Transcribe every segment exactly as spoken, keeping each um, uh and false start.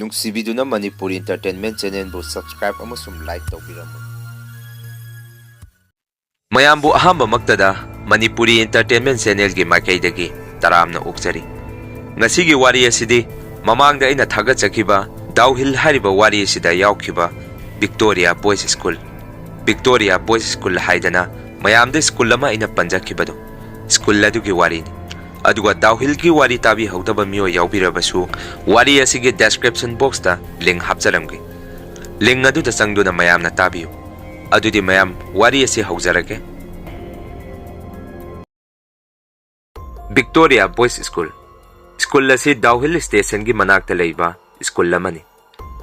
ꯅꯨꯡꯁꯤꯕꯤꯗꯨꯅ Manipuri Entertainment Channelꯕꯨ subscribe ꯑꯃꯁꯨꯡ like ꯇꯧꯕꯤꯔꯝꯃꯨ꯫ ꯃꯌꯥꯝꯕꯨ ꯑꯍꯥꯟꯕꯃꯛꯇꯗ Manipuri Entertainment Channelꯒꯤ ꯃꯥꯏꯀꯩꯗꯒꯤ ꯇꯔꯥꯝꯅ ꯑꯣꯛꯆꯔꯤ꯫ ꯉꯁꯤꯒꯤ ꯋꯥꯔꯤ ꯑꯁꯤꯗꯤ ꯃꯃꯥꯡꯗ ꯑꯩꯅ ꯊꯥꯒꯠꯆꯈꯤꯕ ꯗꯥꯎꯍꯤꯜ ꯍꯥꯏꯔꯤꯕ ꯋꯥꯔꯤ ꯑꯁꯤꯗ ꯌꯥꯎꯈꯤꯕ Victoria Boys School, Victoria Boys School ꯍꯥꯏꯗꯅ ꯃꯌꯥꯝꯗ school ꯑꯃ ꯑꯩꯅ ꯄꯟꯖꯈꯤꯕꯗꯣ, school ꯑꯗꯨꯒꯤ ꯋꯥꯔꯤꯅꯤ꯫ ꯑꯗꯨꯒ ꯗꯥꯎꯍꯤꯜꯒꯤ ꯋꯥꯔꯤ ꯇꯥꯕꯤꯍꯧꯗꯕ ꯃꯤꯑꯣꯏ ꯌꯥꯎꯕꯤꯔꯕꯁꯨ, ꯋꯥꯔꯤ ꯑꯁꯤꯒꯤ description boxꯇ link ꯍꯥꯞꯆꯔꯝꯒꯦ꯫ Link ꯑꯗꯨꯗ ꯆꯪꯗꯨꯅ ꯃꯌꯥꯝꯅ ꯇꯥꯕꯤꯌꯨ꯫ ꯑꯗꯨꯗꯤ ꯃꯌꯥꯝ, ꯋꯥꯔꯤ ꯑꯁꯤ ꯍꯧꯖꯔꯒꯦ꯫ Victoria Boys School꯫ School ꯑꯁꯤ ꯗꯥꯎꯍꯤꯜ stationꯒꯤ ꯃꯅꯥꯛꯇ ꯂꯩꯕ school ꯑꯃꯅꯤ꯫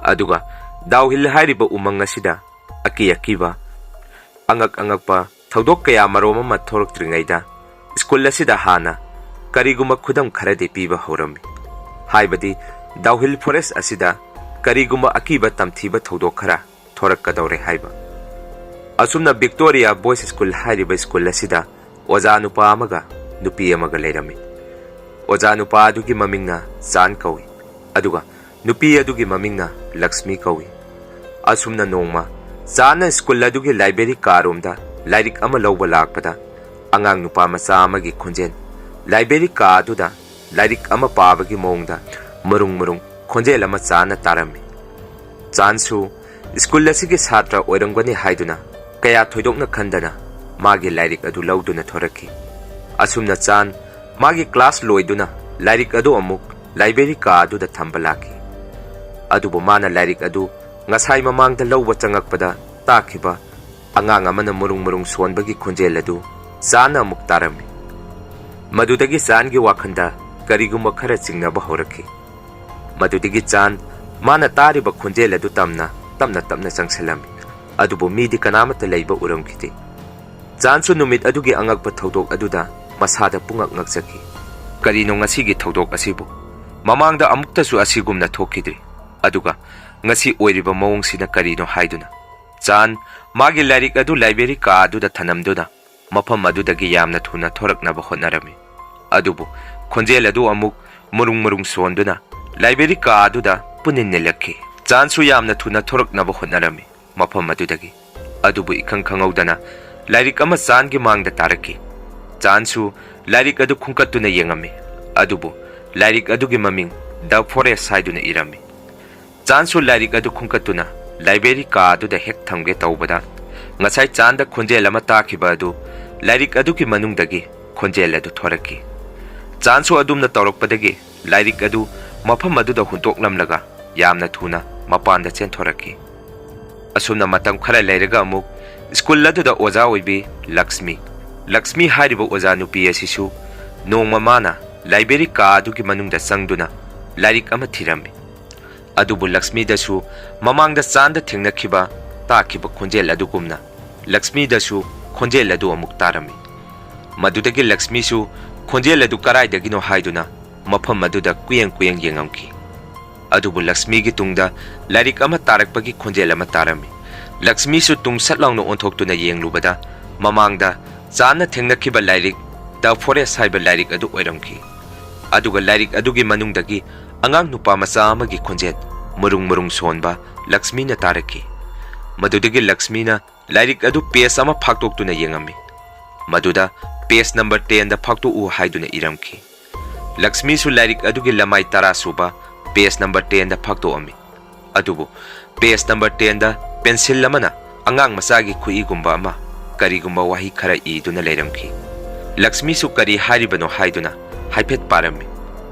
ꯑꯗꯨꯒ ꯗꯥꯎꯍꯤꯜ ꯍꯥꯏꯔꯤꯕ ꯎꯃꯪ ꯑꯁꯤꯗ ꯑꯀꯤ ꯑꯀꯤꯕ, ꯑꯉꯛ ꯑꯉꯛꯄ ꯊꯧꯗꯣꯛ ꯀꯌꯥ ꯃꯔꯣꯝ ꯑꯃ ꯊꯣꯔꯛꯇ꯭ꯔꯤꯉꯩꯗ, school ꯑꯁꯤꯗ ꯍꯥꯟꯅ ꯀꯔꯤꯒꯨꯝꯕ ꯈꯨꯗꯝ ꯈꯔꯗꯤ ꯄꯤꯕ ꯍꯧꯔꯝꯃꯤ꯫ ꯍꯥꯏꯕꯗꯤ, ꯗꯥꯎꯍꯤꯜ forest ꯑꯁꯤꯗ ꯀꯔꯤꯒꯨꯝꯕ ꯑꯀꯤꯕ ꯇꯝꯊꯤꯕ ꯊꯧꯗꯣꯛ ꯈꯔ ꯊꯣꯔꯛꯀꯗꯧꯔꯦ ꯍꯥꯏꯕ꯫ ꯑꯁꯨꯝꯅ Victoria Boys School ꯍꯥꯏꯔꯤꯕ school ꯑꯁꯤꯗ ꯑꯣꯖꯥ ꯅꯨꯄꯥ ꯑꯃꯒ ꯅꯨꯄꯤ ꯑꯃꯒ ꯂꯩꯔꯝꯃꯤ꯫ ꯑꯣꯖꯥ ꯅꯨꯄꯥ ꯑꯗꯨꯒꯤ ꯃꯃꯤꯡꯅ ꯆꯥꯟ ꯀꯧꯏ, ꯑꯗꯨꯒ ꯅꯨꯄꯤ ꯑꯗꯨꯒꯤ ꯃꯃꯤꯡꯅ ꯂꯛꯁꯃꯤ ꯀꯧꯏ꯫ ꯑꯁꯨꯝꯅ ꯅꯣꯡꯃ ꯆꯥꯟꯅ school ꯑꯗꯨꯒꯤ library ꯀꯥꯔꯣꯝꯗ ꯂꯥꯏꯔꯤꯛ ꯑꯃ ꯂꯧꯕ ꯂꯥꯛꯄꯗ, ꯑꯉꯥꯡ ꯅꯨꯄꯥ ꯃꯆꯥ ꯑꯃꯒꯤ ꯈꯣꯟꯖꯦꯜ library ꯀꯥ ꯑꯗꯨꯗ ꯂꯥꯏꯔꯤꯛ ꯑꯃ ꯄꯥꯕꯒꯤ ꯃꯑꯣꯡꯗ ꯃꯔꯨꯡ ꯃꯔꯨꯡ ꯈꯣꯟꯖꯦꯜ ꯑꯃ ꯆꯥꯟꯅ ꯇꯥꯔꯝꯃꯤ꯫ ꯆꯥꯟꯁꯨ school ꯑꯁꯤꯒꯤ ꯁꯥꯇ꯭ꯔ ꯑꯣꯏꯔꯝꯒꯅꯤ ꯍꯥꯏꯗꯨꯅ ꯀꯌꯥ ꯊꯣꯏꯗꯣꯛꯅ ꯈꯟꯗꯅ ꯃꯥꯒꯤ ꯂꯥꯏꯔꯤꯛ ꯑꯗꯨ ꯂꯧꯗꯨꯅ ꯊꯣꯔꯛꯈꯤ꯫ ꯑꯁꯨꯝꯅ ꯆꯥꯟ ꯃꯥꯒꯤ class ꯂꯣꯏꯗꯨꯅ ꯂꯥꯏꯔꯤꯛ ꯑꯗꯨ ꯑꯃꯨꯛ library ꯀꯥ ꯑꯗꯨꯗ ꯊꯝꯕ ꯂꯥꯛꯈꯤ꯫ ꯑꯗꯨꯕꯨ ꯃꯥꯅ ꯂꯥꯏꯔꯤꯛ ꯑꯗꯨ ꯉꯁꯥꯏ ꯃꯃꯥꯡꯗ ꯂꯧꯕ ꯆꯪꯉꯛꯄꯗ ꯇꯥꯈꯤꯕ ꯑꯉꯥꯡ ꯑꯃꯅ ꯃꯔꯨꯡ ꯃꯔꯨꯡ ꯁꯣꯟꯕꯒꯤ ꯈꯣꯟꯖꯦꯜ ꯑꯗꯨ ꯆꯥꯟꯅ ꯑꯃꯨꯛ ꯇꯥꯔꯝꯃꯤ꯫ ꯃꯗꯨꯗꯒꯤ ꯆꯥꯟꯒꯤ ꯋꯥꯈꯜꯗ ꯀꯔꯤꯒꯨꯝꯕ ꯈꯔ ꯆꯤꯡꯅꯕ ꯍꯧꯔꯛꯈꯤ꯫ ꯃꯗꯨꯗꯒꯤ ꯆꯥꯟ ꯃꯥꯅ ꯇꯥꯔꯤꯕ ꯈꯣꯟꯖꯦꯜ ꯑꯗꯨ ꯇꯝꯅ ꯇꯞꯅ ꯇꯞꯅ ꯆꯪꯁꯤꯜꯂꯝꯃꯤ꯫ ꯑꯗꯨꯕꯨ ꯃꯤꯗꯤ ꯀꯅꯥꯃꯠꯇ ꯂꯩꯕ ꯎꯔꯝꯈꯤꯗꯦ꯫ ꯆꯥꯟꯁꯨ ꯅꯨꯃꯤꯠ ꯑꯗꯨꯒꯤ ꯑꯉꯛꯄ ꯊꯧꯗꯣꯛ ꯑꯗꯨꯗ ꯃꯁꯥꯗ ꯄꯨꯡꯉꯛ ꯉꯛꯆꯈꯤ꯫ ꯀꯔꯤꯅꯣ ꯉꯁꯤꯒꯤ ꯊꯧꯗꯣꯛ ꯑꯁꯤꯕꯨ? ꯃꯃꯥꯡꯗ ꯑꯃꯨꯛꯇꯁꯨ ꯑꯁꯤꯒꯨꯝꯅ ꯊꯣꯛꯈꯤꯗ꯭ꯔꯤ꯫ ꯑꯗꯨꯒ ꯉꯁꯤ ꯑꯣꯏꯔꯤꯕ ꯃꯑꯣꯡꯁꯤꯅ ꯀꯔꯤꯅꯣ ꯍꯥꯏꯗꯨꯅ ꯆꯥꯟ ꯃꯥꯒꯤ ꯂꯥꯏꯔꯤꯛ ꯑꯗꯨ library ꯀꯥ ꯑꯗꯨꯗ ꯊꯅꯝꯗꯨꯅ ꯃꯐꯝ ꯑꯗꯨꯗꯒꯤ ꯌꯥꯝꯅ ꯊꯨꯅ ꯊꯣꯔꯛꯅꯕ ꯍꯣꯠꯅꯔꯝꯃꯤ꯫ ꯑꯗꯨꯕꯨ ꯈꯣꯟꯖꯦꯜ ꯑꯗꯨ ꯑꯃꯨꯛ ꯃꯔꯨꯡ ꯃꯔꯨꯡ ꯁꯣꯟꯗꯨꯅ library ꯀꯥ ꯑꯗꯨꯗ ꯄꯨꯟꯅ ꯅꯤꯜꯂꯛꯈꯤ꯫ ꯆꯥꯟꯁꯨ ꯌꯥꯝꯅ ꯊꯨꯅ ꯊꯣꯔꯛꯅꯕ ꯍꯣꯠꯅꯔꯝꯃꯤ ꯃꯐꯝ ꯑꯗꯨꯗꯒꯤ꯫ ꯑꯗꯨꯕꯨ ꯏꯈꯪ ꯈꯪꯍꯧꯗꯅ ꯂꯥꯏꯔꯤꯛ ꯑꯃ ꯆꯥꯟꯒꯤ ꯃꯥꯡꯗ ꯇꯥꯔꯛꯈꯤ꯫ ꯆꯥꯟꯁꯨ ꯂꯥꯏꯔꯤꯛ ꯑꯗꯨ ꯈꯨꯟꯀꯠꯇꯨꯅ ꯌꯦꯡꯉꯝꯃꯤ꯫ ꯑꯗꯨꯕꯨ ꯂꯥꯏꯔꯤꯛ ꯑꯗꯨꯒꯤ ꯃꯃꯤꯡ The Forest ꯍꯥꯏꯗꯨꯅ ꯏꯔꯝꯃꯤ꯫ ꯆꯥꯟꯁꯨ ꯂꯥꯏꯔꯤꯛ ꯑꯗꯨ ꯈꯨꯟꯀꯠꯇꯨꯅ ꯂꯥꯏꯕ꯭ꯔꯦꯔꯤ ꯀꯥ ꯑꯗꯨꯗ ꯍꯦꯛ ꯊꯝꯒꯦ ꯇꯧꯕꯗ, ꯉꯁꯥꯏ ꯆꯥꯟꯗ ꯈꯣꯟꯖꯦꯜ ꯑꯃ ꯇꯥꯈꯤꯕ ꯑꯗꯨ ꯂꯥꯏꯔꯤꯛ ꯑꯗꯨꯒꯤ ꯃꯅꯨꯡꯗꯒꯤ ꯈꯣꯟꯖꯦꯜ ꯑꯗꯨ ꯊꯣꯔꯛꯈꯤ꯫ ꯆꯥꯟꯁꯨ ꯑꯗꯨꯝꯅ ꯇꯧꯔꯛꯄꯗꯒꯤ ꯂꯥꯏꯔꯤꯛ ꯑꯗꯨ ꯃꯐꯝ ꯑꯗꯨꯗ ꯍꯨꯟꯗꯣꯛꯂꯝꯂꯒ ꯌꯥꯝꯅ ꯊꯨꯅ ꯃꯄꯥꯟꯗ ꯆꯦꯟꯊꯣꯔꯛꯈꯤ꯫ ꯑꯁꯨꯝꯅ ꯃꯇꯝ ꯈꯔ ꯂꯩꯔꯒ ꯑꯃꯨꯛ ꯁ꯭ꯀꯨꯜ ꯑꯗꯨꯗ ꯑꯣꯖꯥ ꯑꯣꯏꯕꯤ ꯂꯛꯁꯃꯤ, ꯂꯛꯁꯃꯤ ꯍꯥꯏꯔꯤꯕ ꯑꯣꯖꯥ ꯅꯨꯄꯤ ꯑꯁꯤꯁꯨ ꯅꯣꯡꯃ ꯃꯥꯅ ꯂꯥꯏꯕ꯭ꯔꯦꯔꯤ ꯀꯥ ꯑꯗꯨꯒꯤ ꯃꯅꯨꯡꯗ ꯆꯪꯗꯨꯅ ꯂꯥꯏꯔꯤꯛ ꯑꯃ ꯊꯤꯔꯝꯃꯤ꯫ ꯑꯗꯨꯕꯨ ꯂꯛꯁꯃꯤꯗꯁꯨ ꯃꯃꯥꯡꯗ ꯆꯥꯟꯗ ꯊꯦꯡꯅꯈꯤꯕ, ꯇꯥꯈꯤꯕ ꯈꯣꯟꯖꯦꯜ ꯑꯗꯨꯒꯨꯝꯅ ꯂꯛꯁꯃꯤꯗꯁꯨ ꯈꯣꯟꯖꯦꯜ ꯑꯗꯨ ꯑꯃꯨꯛ ꯇꯥꯔꯝꯃꯤ꯫ ꯃꯗꯨꯗꯒꯤ ꯂꯛꯁꯃꯤꯁꯨ ꯈꯣꯟꯖꯦꯜ ꯑꯗꯨ ꯀꯗꯥꯏꯗꯒꯤꯅꯣ ꯍꯥꯏꯗꯨꯅ ꯃꯐꯝ ꯑꯗꯨꯗ ꯀꯨꯌꯦꯡ ꯀꯨꯌꯦꯡ ꯌꯦꯡꯉꯝꯈꯤ꯫ ꯑꯗꯨꯕꯨ ꯂꯛꯁꯃꯤꯒꯤ ꯇꯨꯡꯗ ꯂꯥꯏꯔꯤꯛ ꯑꯃ ꯇꯥꯔꯛꯄꯒꯤ ꯈꯣꯟꯖꯦꯜ ꯑꯃ ꯇꯥꯔꯝꯃꯤ꯫ ꯂꯛꯁꯃꯤꯁꯨ ꯇꯨꯡ ꯁꯠ ꯂꯥꯎꯅ ꯑꯣꯟꯊꯣꯛꯇꯨꯅ ꯌꯦꯡꯂꯨꯕꯗ, ꯃꯃꯥꯡꯗ ꯆꯥꯟꯅ ꯊꯦꯡꯅꯈꯤꯕ ꯂꯥꯏꯔꯤꯛ The Forest ꯍꯥꯏꯕ ꯂꯥꯏꯔꯤꯛ ꯑꯗꯨ ꯑꯣꯏꯔꯝꯈꯤ꯫ ꯑꯗꯨꯒ ꯂꯥꯏꯔꯤꯛ ꯑꯗꯨꯒꯤ ꯃꯅꯨꯡꯗꯒꯤ ꯑꯉꯥꯡ ꯅꯨꯄꯥ ꯃꯆꯥ ꯑꯃꯒꯤ ꯈꯣꯟꯖꯦꯜ ꯃꯨꯔꯨꯡ ꯃꯨꯔꯨꯡ ꯁꯣꯟꯕ ꯂꯛꯁꯃꯤꯅ ꯇꯥꯔꯛꯈꯤ꯫ ꯃꯗꯨꯗꯒꯤ ꯂꯛꯁꯃꯤꯅ ꯂꯥꯏꯔꯤꯛ ꯑꯗꯨ ꯄꯦꯖ ꯑꯃ ꯐꯥꯛꯇꯣꯛꯇꯨꯅ ꯌꯦꯡꯉꯝꯃꯤ꯫ ꯃꯗꯨꯗ "ꯄꯦꯖ ꯅꯝꯕꯔ ꯇꯦꯟꯗ ꯐꯥꯛꯇꯣꯛꯎ" ꯍꯥꯏꯗꯨꯅ ꯏꯔꯝꯈꯤ꯫ ꯂꯛꯁꯃꯤꯁꯨ ꯂꯥꯏꯔꯤꯛ ꯑꯗꯨꯒꯤ ꯂꯃꯥꯏ ꯇꯔꯥ ꯁꯨꯕ, ꯄꯦꯖ ꯅꯝꯕꯔ ꯇꯦꯟꯗ ꯐꯥꯛꯇꯣꯛꯑꯝꯃꯤ꯫ ꯑꯗꯨꯕꯨ ꯄꯦꯖ ꯅꯝꯕꯔ ꯇꯦꯟꯗ ꯄꯦꯟꯁꯤꯜ ꯑꯃꯅ ꯑꯉꯥꯡ ꯃꯆꯥꯒꯤ ꯈꯨꯏꯒꯨꯝꯕ ꯑꯃ ꯀꯔꯤꯒꯨꯝꯕ ꯋꯥꯍꯩ ꯈꯔ ꯏꯗꯨꯅ ꯂꯩꯔꯝꯈꯤ꯫ ꯂꯛꯁꯃꯤꯁꯨ ꯀꯔꯤ ꯍꯥꯏꯔꯤꯕꯅꯣ ꯍꯥꯏꯗꯨꯅ ꯍꯥꯏꯐꯦꯠ ꯄꯥꯔꯝꯃꯤ꯫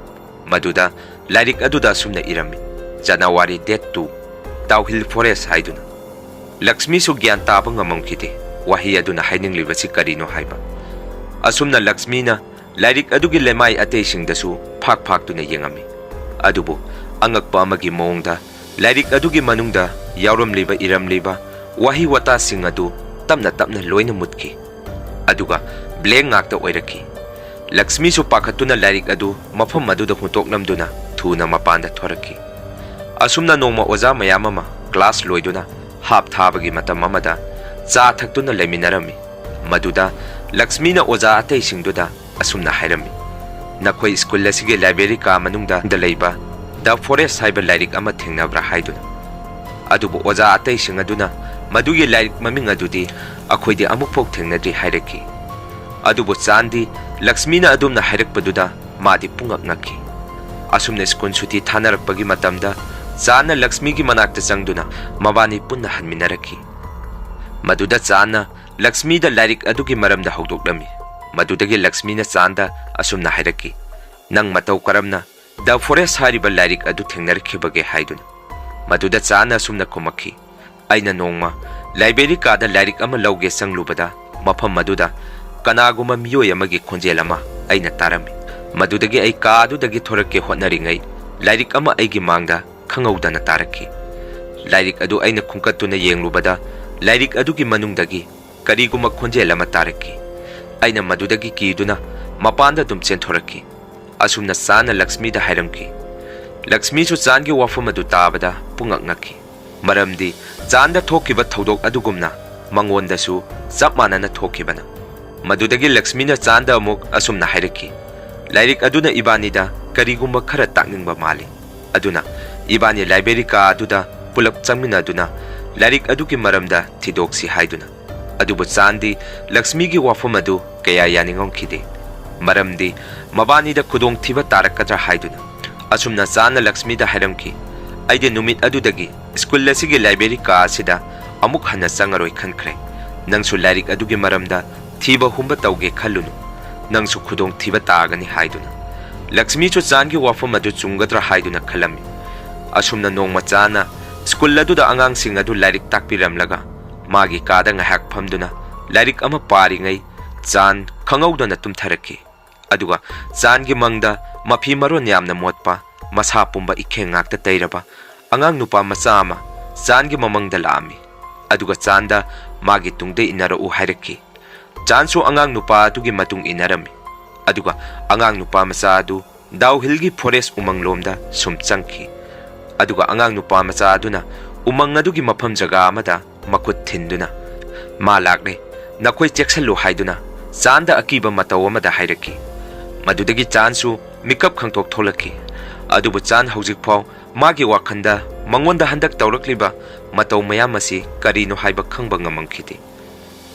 ꯃꯗꯨꯗ ꯂꯥꯏꯔꯤꯛ ꯑꯗꯨꯗ ꯑꯁꯨꯝꯅ ꯏꯔꯝꯃꯤ, "January date two, Tauhil Forest" ꯍꯥꯏꯗꯨꯅ꯫ ꯂꯛꯁꯃꯤꯁꯨ ꯒ꯭ꯌꯥꯟ ꯇꯥꯕ ꯉꯝꯃꯝꯈꯤꯗꯦ ꯋꯥꯍꯩ ꯑꯗꯨꯅ ꯍꯥꯏꯅꯤꯡꯂꯤꯕꯁꯤ ꯀꯔꯤꯅꯣ ꯍꯥꯏꯕ꯫ ꯑꯁꯨꯝꯅ ꯂꯛꯁꯃꯤꯅ ꯂꯥꯏꯔꯤꯛ ꯑꯗꯨꯒꯤ ꯂꯩꯃꯥꯏ ꯑꯇꯩꯁꯤꯡꯗꯁꯨ ꯐꯥꯛ ꯐꯥꯛꯇꯨꯅ ꯌꯦꯡꯉꯝꯃꯤ꯫ ꯑꯗꯨꯕꯨ ꯑꯉꯛꯄ ꯑꯃꯒꯤ ꯃꯑꯣꯡꯗ ꯂꯥꯏꯔꯤꯛ ꯑꯗꯨꯒꯤ ꯃꯅꯨꯡꯗ ꯌꯥꯎꯔꯝꯂꯤꯕ, ꯏꯔꯝꯂꯤꯕ ꯋꯥꯍꯩ ꯋꯥꯇꯥꯁꯤꯡ ꯑꯗꯨ ꯇꯞꯅ ꯇꯞꯅ ꯂꯣꯏꯅ ꯃꯨꯠꯈꯤ꯫ ꯑꯗꯨꯒ ꯕ꯭ꯂꯦꯡ ꯉꯥꯛꯇ ꯑꯣꯏꯔꯛꯈꯤ꯫ ꯂꯛꯁꯃꯤꯁꯨ ꯄꯥꯈꯠꯇꯨꯅ ꯂꯥꯏꯔꯤꯛ ꯑꯗꯨ ꯃꯐꯝ ꯑꯗꯨꯗ ꯍꯨꯟꯇꯣꯛꯂꯝꯗꯨꯅ ꯊꯨꯅ ꯃꯄꯥꯟꯗ ꯊꯣꯔꯛꯈꯤ꯫ ꯑꯁꯨꯝꯅ ꯅꯣꯡꯃ ꯑꯣꯖꯥ ꯃꯌꯥꯝ ꯑꯃ ꯀ꯭ꯂꯥꯁ ꯂꯣꯏꯗꯨꯅ ꯍꯥꯞ ꯊꯥꯕꯒꯤ ꯃꯇꯝ ꯑꯃꯗ ꯆꯥ ꯊꯛꯇꯨꯅ ꯂꯩꯃꯤꯟꯅꯔꯝꯃꯤ꯫ ꯃꯗꯨꯗ ꯂꯛꯁꯃꯤꯅ ꯑꯣꯖꯥ ꯑꯇꯩꯁꯤꯡꯗꯨꯗ ꯑꯁꯨꯝꯅ ꯍꯥꯏꯔꯝꯃꯤ, "ꯅꯈꯣꯏ ꯁ꯭ꯀꯨꯜ ꯑꯁꯤꯒꯤ ꯂꯥꯏꯕ꯭ꯔꯦꯔꯤ ꯀꯥ ꯃꯅꯨꯡꯗ ꯂꯩꯕ ꯗ ꯐꯣꯔꯦꯁ ꯍꯥꯏꯕ ꯂꯥꯏꯔꯤꯛ ꯑꯃ ꯊꯦꯡꯅꯕ꯭ꯔꯥ ꯍꯥꯏꯗꯨꯅ꯫ ꯑꯗꯨꯕꯨ ꯑꯣꯖꯥ ꯑꯇꯩꯁꯤꯡ ꯑꯗꯨꯅ ꯃꯗꯨꯒꯤ ꯂꯥꯏꯔꯤꯛ ꯃꯃꯤꯡ ꯑꯗꯨꯗꯤ ꯑꯩꯈꯣꯏꯗꯤ ꯑꯃꯨꯛꯐꯥꯎ ꯊꯦꯡꯅꯗ꯭ꯔꯤ ꯍꯥꯏꯔꯛꯈꯤ꯫ ꯑꯗꯨꯕꯨ ꯆꯥꯟꯗꯤ ꯂꯛꯁꯃꯤꯅ ꯑꯗꯨꯝꯅ ꯍꯥꯏꯔꯛꯄꯗꯨꯗ ꯃꯥꯗꯤ ꯄꯨꯡꯉꯛ ꯉꯛꯈꯤ꯫ ꯑꯁꯨꯝꯅ ꯁ꯭ꯀꯨꯜ ꯁꯨꯇꯤ ꯊꯥꯅꯔꯛꯄꯒꯤ ꯃꯇꯝꯗ ꯆꯥꯟꯅ ꯂꯛꯁꯃꯤꯒꯤ ꯃꯅꯥꯛꯇ ꯆꯪꯗꯨꯅ ꯃꯕꯥꯅꯤ ꯄꯨꯟꯅ ꯍꯟꯃꯤꯟꯅꯔꯛꯈꯤ꯫ ꯃꯗꯨꯗ ꯆꯥꯟꯅ ꯂꯛꯁꯃꯤꯗ ꯂꯥꯏꯔꯤꯛ ꯑꯗꯨꯒꯤ ꯃꯔꯝꯗ ꯍꯧꯗꯣꯛꯂꯝꯃꯤ꯫ ꯃꯗꯨꯗꯒꯤ ꯂꯛꯁꯃꯤꯅ ꯆꯥꯟꯗ ꯑꯁꯨꯝꯅ ꯍꯥꯏꯔꯛꯈꯤ, "ꯅꯪ ꯃꯇꯧ ꯀꯔꯝꯅ ꯗ ꯐꯣꯔꯦꯁ ꯍꯥꯏꯔꯤꯕ ꯂꯥꯏꯔꯤꯛ ꯑꯗꯨ ꯊꯦꯡꯅꯔꯛꯈꯤꯕꯒꯦ?" ꯍꯥꯏꯗꯨꯅ꯫ ꯃꯗꯨꯗ ꯆꯥꯟꯅ ꯑꯁꯨꯝꯅ ꯈꯨꯝꯃꯛꯈꯤ, "ꯑꯩꯅ ꯅꯣꯡꯃ ꯂꯥꯏꯕ꯭ꯔꯦꯔꯤ ꯀꯥꯗ ꯂꯥꯏꯔꯤꯛ ꯑꯃ ꯂꯧꯒꯦ ꯆꯪꯂꯨꯕꯗ ꯃꯐꯝ ꯑꯗꯨꯗ ꯀꯅꯥꯒꯨꯝꯕ ꯃꯤꯑꯣꯏ ꯑꯃꯒꯤ ꯈꯣꯟꯖꯦꯜ ꯑꯃ ꯑꯩꯅ ꯇꯥꯔꯝꯃꯤ꯫ ꯃꯗꯨꯗꯒꯤ ꯑꯩ ꯀꯥ ꯑꯗꯨꯗꯒꯤ ꯊꯣꯔꯛꯀꯦ ꯍꯣꯠꯅꯔꯤꯉꯩ ꯂꯥꯏꯔꯤꯛ ꯑꯃ ꯑꯩꯒꯤ ꯃꯥꯡꯗ ꯈꯪꯍꯧꯗꯅ ꯇꯥꯔꯛꯈꯤ꯫ ꯂꯥꯏꯔꯤꯛ ꯑꯗꯨ ꯑꯩꯅ ꯈꯨꯝꯀꯠꯇꯨꯅ ꯌꯦꯡꯂꯨꯕꯗ ꯂꯥꯏꯔꯤꯛ ꯑꯗꯨꯒꯤ ꯃꯅꯨꯡꯗꯒꯤ ꯀꯔꯤꯒꯨꯝꯕ ꯈꯣꯟꯖꯦꯜ ꯑꯃ ꯇꯥꯔꯛꯈꯤ꯫ ꯑꯩꯅ ꯃꯗꯨꯗꯒꯤ ꯀꯤꯗꯨꯅ ꯃꯄꯥꯟꯗ ꯑꯗꯨꯝ ꯆꯦꯟꯊꯣꯔꯛꯈꯤ꯫" ꯑꯁꯨꯝꯅ ꯆꯥꯟꯅ ꯂꯛꯁꯃꯤꯗ ꯍꯥꯏꯔꯝꯈꯤ꯫ ꯂꯛꯁꯃꯤꯁꯨ ꯆꯥꯟꯒꯤ ꯋꯥꯐꯝ ꯑꯗꯨ ꯇꯥꯕꯗ ꯄꯨꯡꯉꯛ ꯉꯛꯈꯤ꯫ ꯃꯔꯝꯗꯤ ꯆꯥꯟꯗ ꯊꯣꯛꯈꯤꯕ ꯊꯧꯗꯣꯛ ꯑꯗꯨꯒꯨꯝꯅ ꯃꯉꯣꯟꯗꯁꯨ ꯆꯞ ꯃꯥꯟꯅꯅ ꯊꯣꯛꯈꯤꯕꯅ꯫ ꯃꯗꯨꯗꯒꯤ ꯂꯛꯁꯃꯤꯅ ꯆꯥꯟꯗ ꯑꯃꯨꯛ ꯑꯁꯨꯝꯅ ꯍꯥꯏꯔꯛꯈꯤ, "ꯂꯥꯏꯔꯤꯛ ꯑꯗꯨꯅ ꯏꯕꯥꯅꯤꯗ ꯀꯔꯤꯒꯨꯝꯕ ꯈꯔ ꯇꯥꯛꯅꯤꯡꯕ ꯃꯥꯜꯂꯤ꯫ ꯑꯗꯨꯅ ꯏꯕꯥꯅꯤ ꯂꯥꯏꯕ꯭ꯔꯦꯔꯤ ꯀꯥ ꯑꯗꯨꯗ ꯄꯨꯂꯞ ꯆꯪꯃꯤꯟꯅꯗꯨꯅ ꯂꯥꯏꯔꯤꯛ ꯑꯗꯨꯒꯤ ꯃꯔꯝꯗ ꯊꯤꯗꯣꯛꯁꯤ" ꯍꯥꯏꯗꯨꯅ꯫ ꯑꯗꯨꯕꯨ ꯆꯥꯟꯗꯤ ꯂꯛꯁꯃꯤꯒꯤ ꯋꯥꯐꯝ ꯑꯗꯨ ꯀꯌꯥ ꯌꯥꯅꯤꯡꯉꯝꯈꯤꯗꯦ꯫ ꯃꯔꯝꯗꯤ ꯃꯕꯥꯅꯤꯗ ꯈꯨꯗꯣꯡꯊꯤꯕ ꯇꯥꯔꯛꯀꯗ꯭ꯔꯥ ꯍꯥꯏꯗꯨꯅ꯫ ꯑꯁꯨꯝꯅ ꯆꯥꯟꯅ ꯂꯛꯁꯃꯤꯗ ꯍꯥꯏꯔꯝꯈꯤ, "ꯑꯩꯗꯤ ꯅꯨꯃꯤꯠ ꯑꯗꯨꯗꯒꯤ ꯁ꯭ꯀꯨꯜ ꯑꯁꯤꯒꯤ ꯂꯥꯏꯕ꯭ꯔꯦꯔꯤ ꯀꯥ ꯑꯁꯤꯗ ꯑꯃꯨꯛ ꯍꯟꯅ ꯆꯪꯉꯔꯣꯏ ꯈꯟꯈ꯭ꯔꯦ꯫ ꯅꯪꯁꯨ ꯂꯥꯏꯔꯤꯛ ꯑꯗꯨꯒꯤ ꯃꯔꯝꯗ ꯊꯤꯕ ꯍꯨꯝꯕ ꯇꯧꯒꯦ ꯈꯜꯂꯨꯅꯨ꯫ ꯅꯪꯁꯨ ꯈꯨꯗꯣꯡꯊꯤꯕ ꯇꯥꯒꯅꯤ" ꯍꯥꯏꯗꯨꯅ꯫ ꯂꯛꯁꯃꯤꯁꯨ ꯆꯥꯟꯒꯤ ꯋꯥꯐꯝ ꯑꯗꯨ ꯆꯨꯝꯒꯗ꯭ꯔꯥ ꯍꯥꯏꯗꯨꯅ ꯈꯜꯂꯝꯃꯤ꯫ ꯑꯁꯨꯝꯅ ꯅꯣꯡꯃ ꯆꯥꯟꯅ ꯁ꯭ꯀꯨꯜ ꯑꯗꯨꯗ ꯑꯉꯥꯡꯁꯤꯡ ꯑꯗꯨ ꯂꯥꯏꯔꯤꯛ ꯇꯥꯛꯄꯤꯔꯝꯂꯒ ꯃꯥꯒꯤ ꯀꯥꯗ ꯉꯥꯏꯍꯥꯛ ꯐꯝꯗꯨꯅ ꯂꯥꯏꯔꯤꯛ ꯑꯃ ꯄꯥꯔꯤꯉꯩ ꯆꯥꯟ ꯈꯪꯍꯧꯗꯅ ꯇꯨꯝꯊꯔꯛꯈꯤ꯫ ꯑꯗꯨꯒ ꯆꯥꯟꯒꯤ ꯃꯪꯗ ꯃꯐꯤ ꯃꯔꯣꯟ ꯌꯥꯝꯅ ꯃꯣꯠꯄ, ꯃꯁꯥ ꯄꯨꯝꯕ ꯏꯈꯦꯡ ꯉꯥꯛꯇ ꯇꯩꯔꯕ ꯑꯉꯥꯡ ꯅꯨꯄꯥ ꯃꯆꯥ ꯑꯃ ꯆꯥꯟꯒꯤ ꯃꯃꯪꯗ ꯂꯥꯛꯑꯝꯃꯤ꯫ ꯑꯗꯨꯒ ꯆꯥꯟꯗ ꯃꯥꯒꯤ ꯇꯨꯡꯗ ꯏꯟꯅꯔꯛꯎ ꯍꯥꯏꯔꯛꯈꯤ꯫ ꯆꯥꯟꯁꯨ ꯑꯉꯥꯡ ꯅꯨꯄꯥ ꯑꯗꯨꯒꯤ ꯃꯇꯨꯡ ꯏꯟꯅꯔꯝꯃꯤ꯫ ꯑꯗꯨꯒ ꯑꯉꯥꯡ ꯅꯨꯄꯥ ꯃꯆꯥ ꯑꯗꯨ ꯗꯥꯎꯍꯤꯜꯒꯤ ꯐꯣꯔꯦꯁ ꯎꯃꯪꯂꯣꯝꯗ ꯁꯨꯝ ꯆꯪꯈꯤ꯫ ꯑꯗꯨꯒ ꯑꯉꯥꯡ ꯅꯨꯄꯥ ꯃꯆꯥ ꯑꯗꯨꯅ ꯎꯃꯪ ꯑꯗꯨꯒꯤ ꯃꯐꯝ ꯖꯒꯥ ꯑꯃꯗ ꯃꯈꯨꯠ ꯊꯤꯟꯗꯨꯅ, "ꯃꯥ ꯂꯥꯛꯂꯦ, ꯅꯈꯣꯏ ꯆꯦꯛꯁꯤꯜꯂꯨ" ꯍꯥꯏꯗꯨꯅ ꯆꯥꯟꯗ ꯑꯀꯤꯕ ꯃꯇꯧ ꯑꯃꯗ ꯍꯥꯏꯔꯛꯈꯤ꯫ ꯃꯗꯨꯗꯒꯤ ꯆꯥꯟꯁꯨ ꯃꯤꯀꯞ ꯈꯪꯊꯣꯛ ꯊꯣꯛꯂꯛꯈꯤ꯫ ꯑꯗꯨꯕꯨ ꯆꯥꯟ ꯍꯧꯖꯤꯛꯐꯥꯎ ꯃꯥꯒꯤ ꯋꯥꯈꯜꯗ ꯃꯉꯣꯟꯗ ꯍꯟꯗꯛ ꯇꯧꯔꯛꯂꯤꯕ ꯃꯇꯧ ꯃꯌꯥꯝ ꯑꯁꯤ ꯀꯔꯤꯅꯣ ꯍꯥꯏꯕ ꯈꯪꯕ ꯉꯝꯃꯝꯈꯤꯗꯦ꯫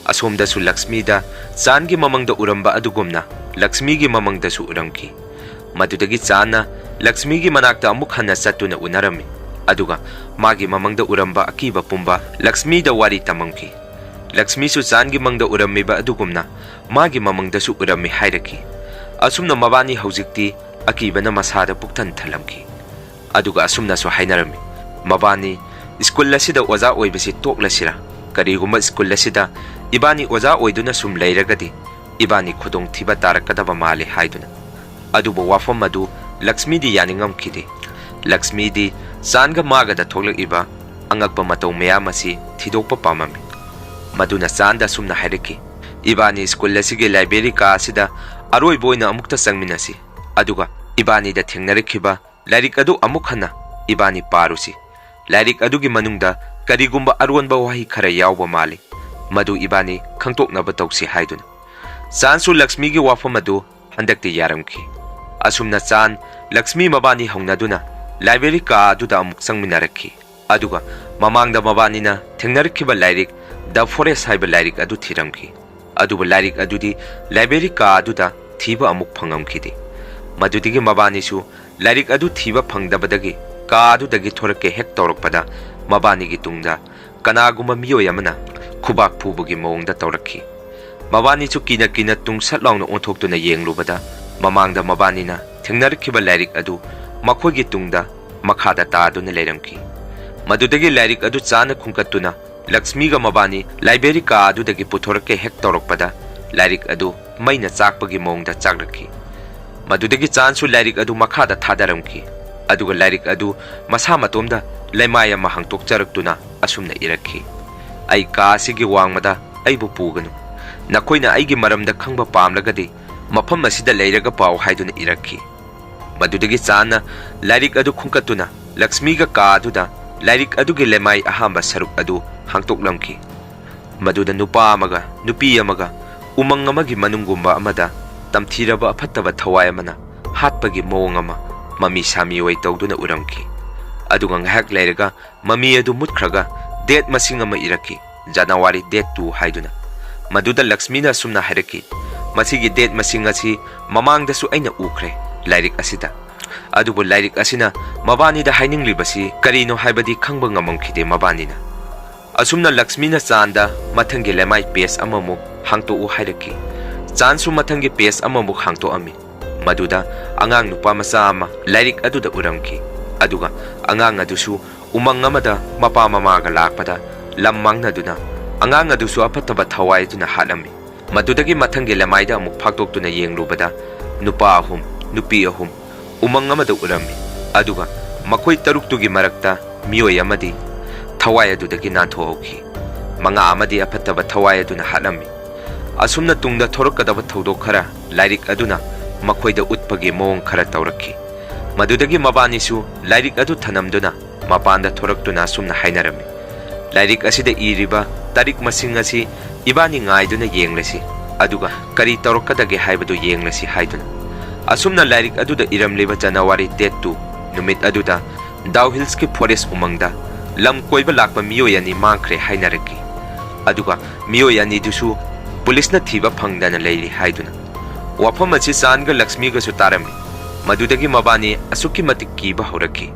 ꯑꯁꯣꯝꯗꯁꯨ ꯂꯛꯁꯃꯤꯗ ꯆꯥꯟꯒꯤ ꯃꯃꯪꯗ ꯎꯔꯝꯕ ꯑꯗꯨꯒꯨꯝꯅ ꯂꯛꯁꯃꯤꯒꯤ ꯃꯃꯪꯗꯁꯨ ꯎꯔꯝꯈꯤ꯫ ꯃꯗꯨꯗꯒꯤ ꯆꯥꯟꯅ ꯂꯛꯁꯃꯤꯒꯤ ꯃꯅꯥꯛꯇ ꯑꯃꯨꯛ ꯍꯟꯅ ꯆꯠꯇꯨꯅ ꯎꯅꯔꯝꯃꯤ꯫ ꯑꯗꯨꯒ ꯃꯥꯒꯤ ꯃꯃꯪꯗ ꯎꯔꯝꯕ ꯑꯀꯤꯕ ꯄꯨꯝꯕ ꯂꯛꯁꯃꯤꯗ ꯋꯥꯔꯤ ꯇꯝꯃꯝꯈꯤ꯫ ꯂꯛꯁꯃꯤꯁꯨ ꯆꯥꯟꯒꯤ ꯃꯪꯗ ꯎꯔꯝꯃꯤꯕ ꯑꯗꯨꯒꯨꯝꯅ ꯃꯥꯒꯤ ꯃꯃꯪꯗꯁꯨ ꯎꯔꯝꯃꯤ ꯍꯥꯏꯔꯛꯈꯤ꯫ ꯑꯁꯨꯝꯅ ꯃꯕꯥꯅꯤ ꯍꯧꯖꯤꯛꯇꯤ ꯑꯀꯤꯕꯅ ꯃꯁꯥꯗ ꯄꯨꯛꯊꯟ ꯊꯜꯂꯝꯈꯤ꯫ ꯑꯗꯨꯒ ꯑꯁꯨꯝꯅꯁꯨ ꯍꯥꯏꯅꯔꯝꯃꯤ, "ꯃꯕꯥꯅꯤ ꯁ꯭ꯀꯨꯜ ꯑꯁꯤꯗ ꯑꯣꯖꯥ ꯑꯣꯏꯕꯁꯤ ꯇꯣꯛꯂꯁꯤꯔꯥ? ꯀꯔꯤꯒꯨꯝꯕ ꯁ꯭ꯀꯨꯜ ꯑꯁꯤꯗ ꯏꯕꯥꯅꯤ ꯑꯣꯖꯥ ꯑꯣꯏꯗꯨꯅ ꯁꯨꯝ ꯂꯩꯔꯒꯗꯤ ꯏꯕꯥꯅꯤ ꯈꯨꯗꯣꯡꯊꯤꯕ ꯇꯥꯔꯛꯀꯗꯕ ꯃꯥꯜꯂꯤ" ꯍꯥꯏꯗꯨꯅ꯫ ꯑꯗꯨꯕꯨ ꯋꯥꯐꯝ ꯑꯗꯨ ꯂꯛꯁꯃꯤꯗꯤ ꯌꯥꯅꯤꯡꯉꯝꯈꯤꯗꯦ꯫ ꯂꯛꯁꯃꯤꯗꯤ ꯆꯥꯟꯒ ꯃꯥꯒꯗ ꯊꯣꯛꯂꯛꯏꯕ ꯑꯉꯛꯄ ꯃꯇꯧ ꯃꯌꯥꯝ ꯑꯁꯤ ꯊꯤꯗꯣꯛꯄ ꯄꯥꯝꯃꯝꯃꯤ꯫ ꯃꯗꯨꯅ ꯆꯥꯟꯗ ꯑꯁꯨꯝꯅ ꯍꯥꯏꯔꯛꯈꯤ, "ꯏꯕꯥꯅꯤ ꯁ꯭ꯀꯨꯜ ꯑꯁꯤꯒꯤ ꯂꯥꯏꯕ꯭ꯔꯦꯔꯤ ꯀꯥ ꯑꯁꯤꯗ ꯑꯔꯣꯏꯕ ꯑꯣꯏꯅ ꯑꯃꯨꯛꯇ ꯆꯪꯃꯤꯟꯅꯁꯤ, ꯑꯗꯨꯒ ꯏꯕꯥꯅꯤꯗ ꯊꯦꯡꯅꯔꯛꯈꯤꯕ ꯂꯥꯏꯔꯤꯛ ꯑꯗꯨ ꯑꯃꯨꯛ ꯍꯟꯅ ꯏꯕꯥꯅꯤ ꯄꯥꯔꯨꯁꯤ꯫ ꯂꯥꯏꯔꯤꯛ ꯑꯗꯨꯒꯤ ꯃꯅꯨꯡꯗ ꯀꯔꯤꯒꯨꯝꯕ ꯑꯔꯣꯟꯕ ꯋꯥꯍꯩ ꯈꯔ ꯌꯥꯎꯕ ꯃꯥꯜꯂꯤ, ꯃꯗꯨ ꯏꯕꯥꯅꯤ ꯈꯪꯗꯣꯛꯅꯕ ꯇꯧꯁꯤ" ꯍꯥꯏꯗꯨꯅ꯫ ꯆꯥꯟꯁꯨ ꯂꯛꯁꯃꯤꯒꯤ ꯋꯥꯐꯝ ꯑꯗꯨ ꯍꯟꯗꯛꯇꯤ ꯌꯥꯔꯝꯈꯤ꯫ ꯑꯁꯨꯝꯅ ꯆꯥꯟ, ꯂꯛꯁꯃꯤ ꯃꯕꯥꯅꯤ ꯍꯧꯅꯗꯨꯅ ꯂꯥꯏꯕ꯭ꯔꯦꯔꯤ ꯀꯥ ꯑꯗꯨꯗ ꯑꯃꯨꯛ ꯆꯪꯃꯤꯟꯅꯔꯛꯈꯤ꯫ ꯑꯗꯨꯒ ꯃꯃꯥꯡꯗ ꯃꯕꯥꯅꯤꯅ ꯊꯦꯡꯅꯔꯛꯈꯤꯕ ꯂꯥꯏꯔꯤꯛ The Forest ꯍꯥꯏꯕ ꯂꯥꯏꯔꯤꯛ ꯑꯗꯨ ꯊꯤꯔꯝꯈꯤ꯫ ꯑꯗꯨꯕꯨ ꯂꯥꯏꯔꯤꯛ ꯑꯗꯨꯗꯤ ꯂꯥꯏꯕ꯭ꯔꯦꯔꯤ ꯀꯥ ꯑꯗꯨꯗ ꯊꯤꯕ ꯑꯃꯨꯛ ꯐꯪꯉꯝꯈꯤꯗꯦ꯫ ꯃꯗꯨꯗꯒꯤ ꯃꯕꯥꯅꯤꯁꯨ ꯂꯥꯏꯔꯤꯛ ꯑꯗꯨ ꯊꯤꯕ ꯐꯪꯗꯕꯗꯒꯤ ꯀꯥ ꯑꯗꯨꯗꯒꯤ ꯊꯣꯔꯛꯀꯦ ꯍꯦꯛ ꯇꯧꯔꯛꯄꯗ ꯃꯕꯥꯅꯤꯒꯤ ꯇꯨꯡꯗ ꯀꯅꯥꯒꯨꯝꯕ ꯃꯤꯑꯣꯏ ꯑꯃꯅ ꯈꯨꯕꯥꯛ ꯐꯨꯕꯒꯤ ꯃꯑꯣꯡꯗ ꯇꯧꯔꯛꯈꯤ꯫ ꯃꯕꯥꯅꯤꯁꯨ ꯀꯤꯅ ꯀꯤꯅ ꯇꯨꯡ ꯁꯠ ꯂꯥꯎꯅ ꯑꯣꯟꯊꯣꯛꯇꯨꯅ ꯌꯦꯡꯂꯨꯕꯗ ꯃꯃꯥꯡꯗ ꯃꯕꯥꯅꯤꯅ ꯊꯦꯡꯅꯔꯛꯈꯤꯕ ꯂꯥꯏꯔꯤꯛ ꯑꯗꯨ ꯃꯈꯣꯏꯒꯤ ꯇꯨꯡꯗ ꯃꯈꯥꯗ ꯇꯥꯗꯨꯅ ꯂꯩꯔꯝꯈꯤ꯫ ꯃꯗꯨꯗꯒꯤ ꯂꯥꯏꯔꯤꯛ ꯑꯗꯨ ꯆꯥꯟꯅ ꯈꯨꯟꯒꯠꯇꯨꯅ ꯂꯛꯁꯃꯤꯒ ꯃꯕꯥꯅꯤ ꯂꯥꯏꯕ꯭ꯔꯦꯔꯤ ꯀꯥ ꯑꯗꯨꯗꯒꯤ ꯄꯨꯊꯣꯔꯛꯀꯦ ꯍꯦꯛ ꯇꯧꯔꯛꯄꯗ ꯂꯥꯏꯔꯤꯛ ꯑꯗꯨ ꯃꯩꯅ ꯆꯥꯛꯄꯒꯤ ꯃꯑꯣꯡꯗ ꯆꯥꯛꯂꯛꯈꯤ꯫ ꯃꯗꯨꯗꯒꯤ ꯆꯥꯟꯁꯨ ꯂꯥꯏꯔꯤꯛ ꯑꯗꯨ ꯃꯈꯥꯗ ꯊꯥꯗꯔꯝꯈꯤ꯫ ꯑꯗꯨꯒ ꯂꯥꯏꯔꯤꯛ ꯑꯗꯨ ꯃꯁꯥ ꯃꯇꯣꯝꯗ ꯂꯩꯃꯥꯏ ꯑꯃ ꯍꯥꯡꯇꯣꯛꯆꯔꯛꯇꯨꯅ ꯑꯁꯨꯝꯅ ꯏꯔꯛꯈꯤ, "ꯑꯩ ꯀꯥ ꯑꯁꯤꯒꯤ ꯋꯥꯡꯃꯗ ꯑꯩꯕꯨ ꯄꯨꯒꯅꯨ꯫ ꯅꯈꯣꯏꯅ ꯑꯩꯒꯤ ꯃꯔꯝꯗ ꯈꯪꯕ ꯄꯥꯝꯂꯒꯗꯤ ꯃꯐꯝ ꯑꯁꯤꯗ ꯂꯩꯔꯒ ꯄꯥꯎ" ꯍꯥꯏꯗꯨꯅ ꯏꯔꯛꯈꯤ꯫ ꯃꯗꯨꯗꯒꯤ ꯆꯥꯟꯅ ꯂꯥꯏꯔꯤꯛ ꯑꯗꯨ ꯈꯨꯟꯀꯠꯇꯨꯅ ꯂꯛꯁꯃꯤꯒ ꯀꯥ ꯑꯗꯨꯗ ꯂꯥꯏꯔꯤꯛ ꯑꯗꯨꯒꯤ ꯂꯩꯃꯥꯏ ꯑꯍꯥꯟꯕ ꯁꯔꯨꯛ ꯑꯗꯨ ꯍꯥꯡꯇꯣꯛꯂꯝꯈꯤ꯫ ꯃꯗꯨꯗ ꯅꯨꯄꯥ ꯑꯃꯒ ꯅꯨꯄꯤ ꯑꯃꯒ ꯎꯃꯪ ꯑꯃꯒꯤ ꯃꯅꯨꯡꯒꯨꯝꯕ ꯑꯃꯗ ꯇꯝꯊꯤꯔꯕ ꯑꯐꯠꯇꯕ ꯊꯋꯥꯏ ꯑꯃꯅ ꯍꯥꯠꯄꯒꯤ ꯃꯑꯣꯡ ꯑꯃ ꯃꯃꯤ ꯁꯥꯃꯤ ꯑꯣꯏ ꯇꯧꯗꯨꯅ ꯎꯔꯝꯈꯤ꯫ ꯑꯗꯨꯒ ꯉꯥꯏꯍꯥꯛ ꯂꯩꯔꯒ ꯃꯃꯤ ꯑꯗꯨ ꯃꯨꯠꯈ꯭ꯔꯒ date ꯃꯁꯤꯡ ꯑꯃ ꯏꯔꯛꯈꯤ, January date two ꯍꯥꯏꯗꯨꯅ꯫ ꯃꯗꯨꯗ ꯂꯛꯁꯃꯤꯅ ꯑꯁꯨꯝꯅ ꯍꯥꯏꯔꯛꯈꯤ, "ꯃꯁꯤꯒꯤ date ꯃꯁꯤꯡ ꯑꯁꯤ ꯃꯃꯥꯡꯗꯁꯨ ꯑꯩꯅ ꯎꯈ꯭ꯔꯦ ꯂꯥꯏꯔꯤꯛ ꯑꯁꯤꯗ꯫ ꯑꯗꯨꯕꯨ ꯂꯥꯏꯔꯤꯛ ꯑꯁꯤꯅ ꯃꯕꯥꯅꯤꯗ ꯍꯥꯏꯅꯤꯡꯂꯤꯕꯁꯤ ꯀꯔꯤꯅꯣ ꯍꯥꯏꯕꯗꯤ ꯈꯪꯕ ꯉꯝꯃꯝꯈꯤꯗꯦ ꯃꯕꯥꯅꯤꯅ"꯫ ꯑꯁꯨꯝꯅ ꯂꯛꯁꯃꯤꯅ ꯆꯥꯟꯗ ꯃꯊꯪꯒꯤ ꯂꯩꯃꯥꯏ page ꯑꯃꯃꯨꯛ ꯍꯥꯡꯇꯣꯛꯎ ꯍꯥꯏꯔꯛꯈꯤ꯫ ꯆꯥꯟꯁꯨ ꯃꯊꯪꯒꯤ page ꯑꯃꯃꯨꯛ ꯍꯥꯡꯇꯣꯛꯑꯝꯃꯤ꯫ ꯃꯗꯨꯗ ꯑꯉꯥꯡ ꯅꯨꯄꯥ ꯃꯆꯥ ꯑꯃ ꯂꯥꯏꯔꯤꯛ ꯑꯗꯨꯗ ꯎꯔꯝꯈꯤ꯫ ꯑꯗꯨꯒ ꯑꯉꯥꯡ ꯑꯗꯨꯁꯨ ꯎꯃꯪ ꯑꯃꯗ ꯃꯄꯥ ꯃꯃꯥꯒ ꯂꯥꯛꯄꯗ ꯂꯝ ꯃꯥꯡꯅꯗꯨꯅ ꯑꯉꯥꯡ ꯑꯗꯨꯁꯨ ꯑꯐꯠꯇꯕ ꯊꯋꯥꯏ ꯑꯗꯨꯅ ꯍꯥꯠꯂꯝꯃꯤ꯫ ꯃꯗꯨꯗꯒꯤ ꯃꯊꯪꯒꯤ ꯂꯩꯃꯥꯏꯗ ꯑꯃꯨꯛ ꯐꯥꯛꯇꯣꯛꯇꯨꯅ ꯌꯦꯡꯂꯨꯕꯗ ꯅꯨꯄꯥ ꯑꯍꯨꯝ, ꯅꯨꯄꯤ ꯑꯍꯨꯝ ꯎꯃꯪ ꯑꯃꯗ ꯎꯔꯝꯃꯤ꯫ ꯑꯗꯨꯒ ꯃꯈꯣꯏ ꯇꯔꯨꯛꯇꯨꯒꯤ ꯃꯔꯛꯇ ꯃꯤꯑꯣꯏ ꯑꯃꯗꯤ ꯊꯋꯥꯏ ꯑꯗꯨꯗꯒꯤ ꯅꯥꯟꯊꯣꯛꯍꯧꯈꯤ꯫ ꯃꯉꯥ ꯑꯃꯗꯤ ꯑꯐꯠꯇꯕ ꯊꯋꯥꯏ ꯑꯗꯨꯅ ꯍꯥꯠꯂꯝꯃꯤ꯫ ꯑꯁꯨꯝꯅ ꯇꯨꯡꯗ ꯊꯣꯔꯛꯀꯗꯕ ꯊꯧꯗꯣꯛ ꯈꯔ ꯂꯥꯏꯔꯤꯛ ꯑꯗꯨꯅ ꯃꯈꯣꯏꯗ ꯎꯠꯄꯒꯤ ꯃꯑꯣꯡ ꯈꯔ ꯇꯧꯔꯛꯈꯤ꯫ ꯃꯗꯨꯗꯒꯤ ꯃꯕꯥꯅꯤꯁꯨ ꯂꯥꯏꯔꯤꯛ ꯑꯗꯨ ꯊꯅꯝꯗꯨꯅ ꯃꯄꯥꯟꯗ ꯊꯣꯔꯛꯇꯨꯅ ꯑꯁꯨꯝꯅ ꯍꯥꯏꯅꯔꯝꯃꯤ, "ꯂꯥꯏꯔꯤꯛ ꯑꯁꯤꯗ ꯏꯔꯤꯕ ꯇꯥꯔꯤꯛ ꯃꯁꯤꯡ ꯑꯁꯤ ꯏꯕꯥꯅꯤ ꯉꯥꯏꯗꯨꯅ ꯌꯦꯡꯂꯁꯤ, ꯑꯗꯨꯒ ꯀꯔꯤ ꯇꯧꯔꯛꯀꯗꯒꯦ ꯍꯥꯏꯕꯗꯨ ꯌꯦꯡꯂꯁꯤ" ꯍꯥꯏꯗꯨꯅ꯫ ꯑꯁꯨꯝꯅ ꯂꯥꯏꯔꯤꯛ ꯑꯗꯨꯗ ꯏꯔꯝꯂꯤꯕ January date two ꯅꯨꯃꯤꯠ ꯑꯗꯨꯗ Dow Hillsꯀꯤ forest ꯎꯃꯪꯗ ꯂꯝ ꯀꯣꯏꯕ ꯂꯥꯛꯄ ꯃꯤꯑꯣꯏ ꯑꯅꯤ ꯃꯥꯡꯈ꯭ꯔꯦ ꯍꯥꯏꯅꯔꯛꯈꯤ꯫ ꯑꯗꯨꯒ ꯃꯤꯑꯣꯏ ꯑꯅꯤꯗꯨꯁꯨ ꯄꯨꯂꯤꯁꯅ ꯊꯤꯕ ꯐꯪꯗꯅ ꯂꯩꯔꯤ ꯍꯥꯏꯗꯨꯅ꯫ ꯋꯥꯐꯝ ꯑꯁꯤ ꯆꯥꯟꯒ ꯂꯛꯁꯃꯤꯒꯁꯨ ꯇꯥꯔꯝꯃꯤ꯫ ꯃꯗꯨꯗꯒꯤ ꯃꯕꯥꯅꯤ ꯑꯁꯨꯛꯀꯤ ꯃꯇꯤꯛ ꯀꯤꯕ ꯍꯧꯔꯛꯈꯤ꯫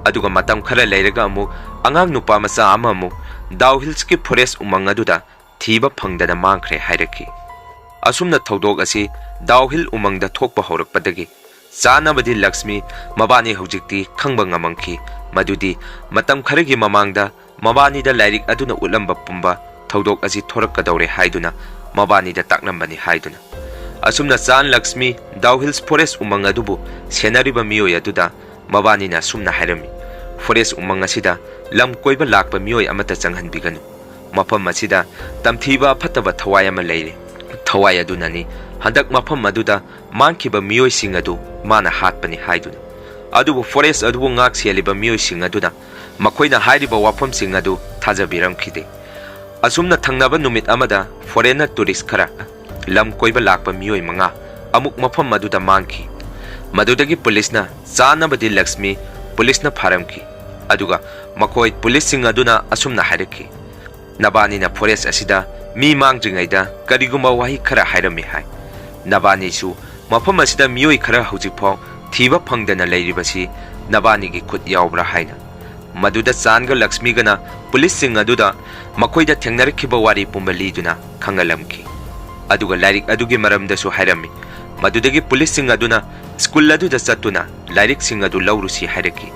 ꯑꯗꯨꯒ ꯃꯇꯝ ꯈꯔ ꯂꯩꯔꯒ ꯑꯃꯨꯛ ꯑꯉꯥꯡ ꯅꯨꯄꯥ ꯃꯆꯥ ꯑꯃ ꯑꯃꯨꯛ Dow Hillsꯀꯤ forest ꯎꯃꯪ ꯑꯗꯨꯗ ꯊꯤꯕ ꯐꯪꯗꯅ ꯃꯥꯡꯈ꯭ꯔꯦ ꯍꯥꯏꯔꯛꯈꯤ꯫ ꯑꯁꯨꯝꯅ ꯊꯧꯗꯣꯛ ꯑꯁꯤ Dow Hill ꯎꯃꯪꯗ ꯊꯣꯛꯄ ꯍꯧꯔꯛꯄꯗꯒꯤ ꯆꯥꯟ ꯑꯃꯗꯤ ꯂꯛꯁꯃꯤ ꯃꯕꯥꯅꯤ ꯍꯧꯖꯤꯛꯇꯤ ꯈꯪꯕ ꯉꯝꯃꯝꯈꯤ, ꯃꯗꯨꯗꯤ ꯃꯇꯝ ꯈꯔꯒꯤ ꯃꯃꯥꯡꯗ ꯃꯕꯥꯅꯤꯗ ꯂꯥꯏꯔꯤꯛ ꯑꯗꯨꯅ ꯎꯠꯂꯝꯕ ꯄꯨꯝꯕ ꯊꯧꯗꯣꯛ ꯑꯁꯤ ꯊꯣꯔꯛꯀꯗꯧꯔꯦ ꯍꯥꯏꯗꯨꯅ ꯃꯕꯥꯅꯤꯗ ꯇꯥꯛꯂꯝꯕꯅꯤ ꯍꯥꯏꯗꯨꯅ꯫ ꯑꯁꯨꯝꯅ ꯆꯥꯟ ꯂꯛꯁꯃꯤ Dow Hills forest ꯎꯃꯪ ꯑꯗꯨꯕꯨ ꯁꯦꯟꯅꯔꯤꯕ ꯃꯤꯑꯣꯏ ꯑꯗꯨꯗ ꯃꯕꯥꯅꯤꯅ ꯑꯁꯨꯝꯅ ꯍꯥꯏꯔꯝꯃꯤ, "Forest ꯎꯃꯪ ꯑꯁꯤꯗ ꯂꯝ ꯀꯣꯏꯕ ꯂꯥꯛꯄ ꯃꯤꯑꯣꯏ ꯑꯃꯠꯇ ꯆꯪꯍꯟꯕꯤꯒꯅꯨ꯫ ꯃꯐꯝ ꯑꯁꯤꯗ ꯇꯝꯊꯤꯕ ꯑꯐꯠꯇꯕ ꯊꯋꯥꯏ ꯑꯃ ꯂꯩꯔꯦ꯫ ꯊꯋꯥꯏ ꯑꯗꯨꯅꯅꯤ ꯍꯟꯗꯛ ꯃꯐꯝ ꯑꯗꯨꯗ ꯃꯥꯡꯈꯤꯕ ꯃꯤꯑꯣꯏꯁꯤꯡ ꯑꯗꯨ ꯃꯥꯅ ꯍꯥꯠꯄꯅꯤ" ꯍꯥꯏꯗꯨꯅ꯫ ꯑꯗꯨꯕꯨ forest ꯑꯗꯨꯕꯨ ꯉꯥꯛ ꯁꯦꯜꯂꯤꯕ ꯃꯤꯑꯣꯏꯁꯤꯡ ꯑꯗꯨꯅ ꯃꯈꯣꯏꯅ ꯍꯥꯏꯔꯤꯕ ꯋꯥꯐꯝꯁꯤꯡ ꯑꯗꯨ ꯊꯥꯖꯕꯤꯔꯝꯈꯤꯗꯦ꯫ ꯑꯁꯨꯝꯅ ꯊꯪꯅꯕ ꯅꯨꯃꯤꯠ ꯑꯃꯗ foreigner tourist ꯈꯔ ꯂꯝ ꯀꯣꯏꯕ ꯂꯥꯛꯄ ꯃꯤꯑꯣꯏ ꯃꯉꯥ ꯑꯃꯨꯛ ꯃꯐꯝ ꯑꯗꯨꯗ ꯃꯥꯡꯈꯤ꯫ ꯃꯗꯨꯗꯒꯤ ꯄꯨꯂꯤꯁꯅ ꯆꯥꯟ ꯑꯃꯗꯤ ꯂꯛꯁꯃꯤ ꯄꯨꯂꯤꯁꯅ ꯐꯥꯔꯝꯈꯤ꯫ ꯑꯗꯨꯒ ꯃꯈꯣꯏ ꯄꯨꯂꯤꯁꯁꯤꯡ ꯑꯗꯨꯅ ꯑꯁꯨꯝꯅ ꯍꯥꯏꯔꯛꯈꯤ, "ꯅꯕꯥꯅꯤꯅ ꯐꯣꯔꯦꯁ ꯑꯁꯤꯗ ꯃꯤ ꯃꯥꯡꯗ꯭ꯔꯤꯉꯩꯗ ꯀꯔꯤꯒꯨꯝꯕ ꯋꯥꯍꯩ ꯈꯔ ꯍꯥꯏꯔꯝꯃꯤ ꯍꯥꯏ꯫ ꯅꯕꯥꯅꯤꯁꯨ ꯃꯐꯝ ꯑꯁꯤꯗ ꯃꯤꯑꯣꯏ ꯈꯔ ꯍꯧꯖꯤꯛꯐꯥꯎ ꯊꯤꯕ ꯐꯪꯗꯅ ꯂꯩꯔꯤꯕꯁꯤ ꯅꯕꯥꯅꯤꯒꯤ ꯈꯨꯠ ꯌꯥꯎꯕ꯭ꯔꯥ?" ꯍꯥꯏꯅ꯫ ꯃꯗꯨꯗ ꯆꯥꯟꯒ ꯂꯛꯁꯃꯤꯒꯅ ꯄꯨꯂꯤꯁꯁꯤꯡ ꯑꯗꯨꯗ ꯃꯈꯣꯏꯗ ꯊꯦꯡꯅꯔꯛꯈꯤꯕ ꯋꯥꯔꯤ ꯄꯨꯝꯕ ꯂꯤꯗꯨꯅ ꯈꯪꯍꯜꯂꯝꯈꯤ꯫ ꯑꯗꯨꯒ ꯂꯥꯏꯔꯤꯛ ꯑꯗꯨꯒꯤ ꯃꯔꯝꯗꯁꯨ ꯍꯥꯏꯔꯝꯃꯤ꯫ ꯃꯗꯨꯗꯒꯤ ꯄꯨꯂꯤꯁꯁꯤꯡ ꯑꯗꯨꯅ ꯁ꯭ꯀꯨꯜ ꯑꯗꯨꯗ ꯆꯠꯇꯨꯅ ꯂꯥꯏꯔꯤꯛꯁꯤꯡ ꯑꯗꯨ ꯂꯧꯔꯨꯁꯤ ꯍꯥꯏꯔꯛꯈꯤ꯫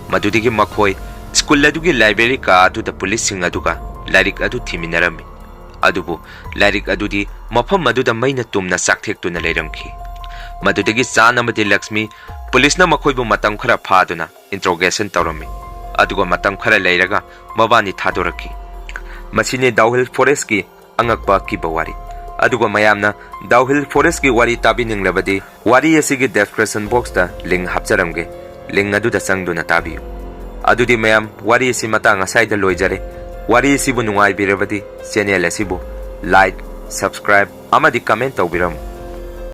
ꯃꯗꯨꯗꯒꯤ ꯃꯈꯣꯏ ꯁ꯭ꯀꯨꯜ ꯑꯗꯨꯒꯤ ꯂꯥꯏꯕ꯭ꯔꯦꯔꯤ ꯀꯥ ꯑꯗꯨꯗ ꯄꯨꯂꯤꯁꯁꯤꯡ ꯑꯗꯨꯒ ꯂꯥꯏꯔꯤꯛ ꯑꯗꯨ ꯊꯤꯃꯤꯟꯅꯔꯝꯃꯤ꯫ ꯑꯗꯨꯕꯨ ꯂꯥꯏꯔꯤꯛ ꯑꯗꯨꯗꯤ ꯃꯐꯝ ꯑꯗꯨꯗ ꯃꯩꯅ ꯇꯨꯝꯅ ꯆꯥꯛꯊꯦꯛꯇꯨꯅ ꯂꯩꯔꯝꯈꯤ꯫ ꯃꯗꯨꯗꯒꯤ ꯆꯥꯟ ꯑꯃꯗꯤ ꯂꯛꯁꯃꯤ ꯄꯨꯂꯤꯁꯅ ꯃꯈꯣꯏꯕꯨ ꯃꯇꯝ ꯈꯔ ꯐꯥꯗꯨꯅ interrogation ꯇꯧꯔꯝꯃꯤ꯫ ꯑꯗꯨꯒ ꯃꯇꯝ ꯈꯔ ꯂꯩꯔꯒ ꯃꯕꯥꯅꯤ ꯊꯥꯗꯣꯔꯛꯈꯤ꯫ ꯃꯁꯤꯅꯤ ꯗꯥꯎꯍꯤꯜ ꯐꯣꯔꯦꯁꯀꯤ ꯑꯉꯛꯄ ꯑꯀꯤꯕ ꯋꯥꯔꯤ꯫ ꯑꯗꯨꯒ ꯃꯌꯥꯝꯅ ꯗꯥꯎꯍꯤꯜ ꯐꯣꯔꯦꯁꯀꯤ ꯋꯥꯔꯤ ꯇꯥꯕꯤꯅꯤꯡꯂꯕꯗꯤ ꯋꯥꯔꯤ ꯑꯁꯤꯒꯤ description boxꯇ link ꯍꯥꯞꯆꯔꯝꯒꯦ꯫ Link ꯑꯗꯨꯗ ꯆꯪꯗꯨꯅ ꯇꯥꯕꯤꯌꯨ꯫ ꯑꯗꯨꯗꯤ ꯃꯌꯥꯝ, ꯋꯥꯔꯤ ꯑꯁꯤ ꯃꯇꯥꯡ ꯑꯁꯥꯏꯗ ꯂꯣꯏꯖꯔꯦ꯫ ꯋꯥꯔꯤ ꯑꯁꯤꯕꯨ ꯅꯨꯡꯉꯥꯏꯕꯤꯔꯕꯗꯤ channel ꯑꯁꯤꯕꯨ like, subscribe ꯑꯃꯗꯤ comment ꯇꯧꯕꯤꯔꯝꯃꯨ꯫